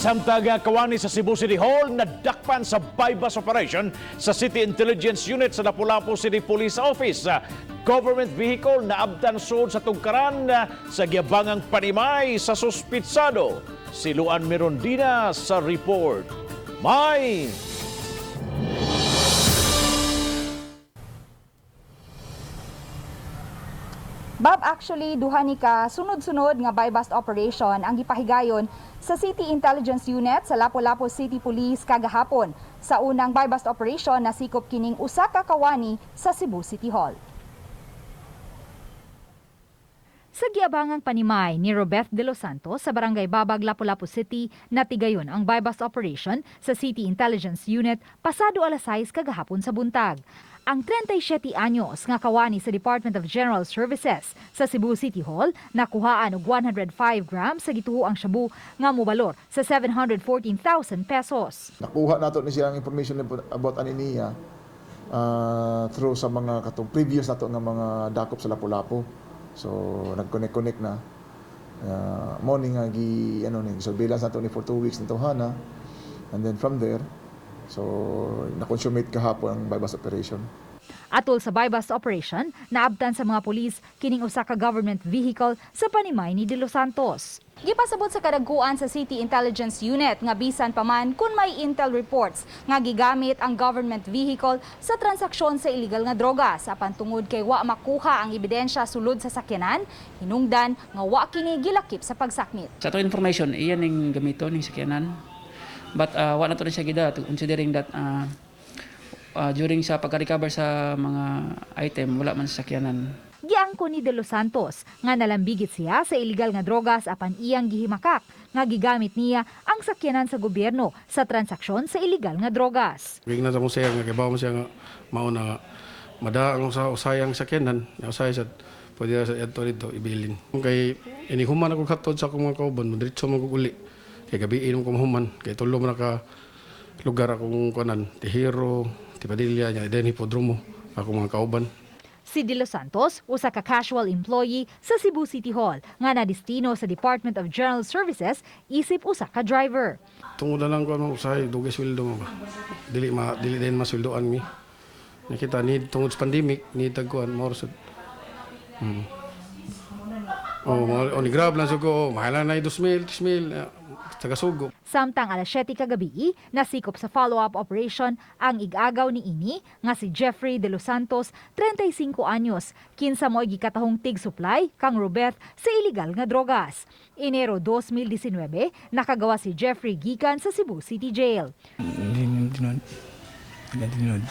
Samtang kawani sa Cebu City Hall nadakpan sa buy-bust operation sa City Intelligence Unit sa Lapu-Lapu City Police Office. Government vehicle naabtan sud sa tugkaran sa giabangang panimay sa suspitsado. Si Luan Mirondina sa report. May! Bob, actually, duha ni ka sunod-sunod nga buy-bust operation ang gipahigayon sa City Intelligence Unit sa Lapu-Lapu City Police kagahapon. Sa unang buy-bust operation, nasikop kining usa ka kawani sa Cebu City Hall. Sa giabangang panimay ni Robeth de los Santos sa Barangay Babag, Lapu-Lapu City, natigayon ang buy-bust operation sa City Intelligence Unit pasado alas 6 kagahapon sa buntag. Ang 37 anyos nga kawani sa Department of General Services sa Cebu City Hall nakuhaan og 105 grams sa gituoang shabu nga mobalor sa 714,000 pesos. Nakuha nato ni siya ang information about ani niya through sa mga katong previous nato nga mga dakop sa Lapu-Lapu. So nag-connect-connect na. Mo ni nga gi ano ni surveillance nato ni for 2 weeks nito hana. And then from there, so na-consummate kahapon ang buy-bust operation. Atol sa buy-bust operation, naabtan sa mga pulis kining usa ka government vehicle sa panimay ni De Los Santos. Gipasabot sa kadagkuan sa City Intelligence Unit nga bisan pa man kung may intel reports nga gigamit ang government vehicle sa transaksyon sa illegal nga droga sa pantungod kay wa makuha ang ebidensya sulod sa sakyanan, hinungdan nga wa kini gilakip sa pagsakmit. Sa ato information, iyan ning gamito ning sakyanan. But wa na to rin siya gida considering that during sa pagka-recover sa mga item, wala man sa sakyanan. Giangko ni De Los Santos nga nalambigit siya sa illegal nga drogas apan iyang gihimakak nga gigamit niya ang sakyanan sa gobyerno sa transaksyon sa illegal nga drogas. Gigna sa mo siya nga kibaw mo siya nga mao na nga mada ang sa usayang sakyanan, na usay sa pwede ra sa adto dito ibilin. Kay ini human ako katod sa akong mga kauban, mo diretso man ko uli. Kay gabi mo ko human, kay tulo man ka lugar akong kuanan, Tihero, Tipadilla, nya den Hipodromo akong mga kauban. Si De Los Santos, usa ka casual employee sa Cebu City Hall nga nadestino sa Department of General Services isip usa ka driver. Tungod na lang ko ano usahay dugay sweldo mo ba. Dili ma dili din masweldoan mi. Nakita ni tungod sa pandemic ni tagkuan mo sad. Oh, mga oh, ni grab lang sugo, oh, mahal na 2,000, 3,000, taga sugo. Samtang alas 7 kagabi, nasikop sa follow-up operation ang igagaw ni ini nga si Jeffrey De Los Santos, 35 anyos, kinsa mo'y gikatahong tig-supply kang Robeth sa illegal nga drogas. Enero 2019, nakagawa si Jeffrey gikan sa Cebu City Jail. Hindi tinuod. Hindi tinuod.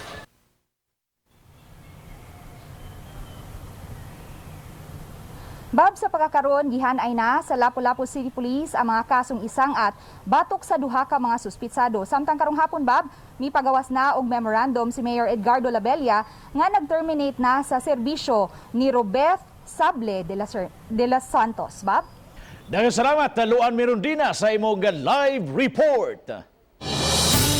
Bab, sa pagkakaroon, gihanay na sa Lapu-Lapu City Police ang mga kasong isang at batok sa duha ka mga suspitsado. Samtang karong hapon, Bab, mipagawas na og memorandum si Mayor Edgardo Labella nga nag-terminate na sa serbisyo ni Robeth Sable de la Santos. Bab? Daghang salamat, Luan Mirondina, sa imong live report.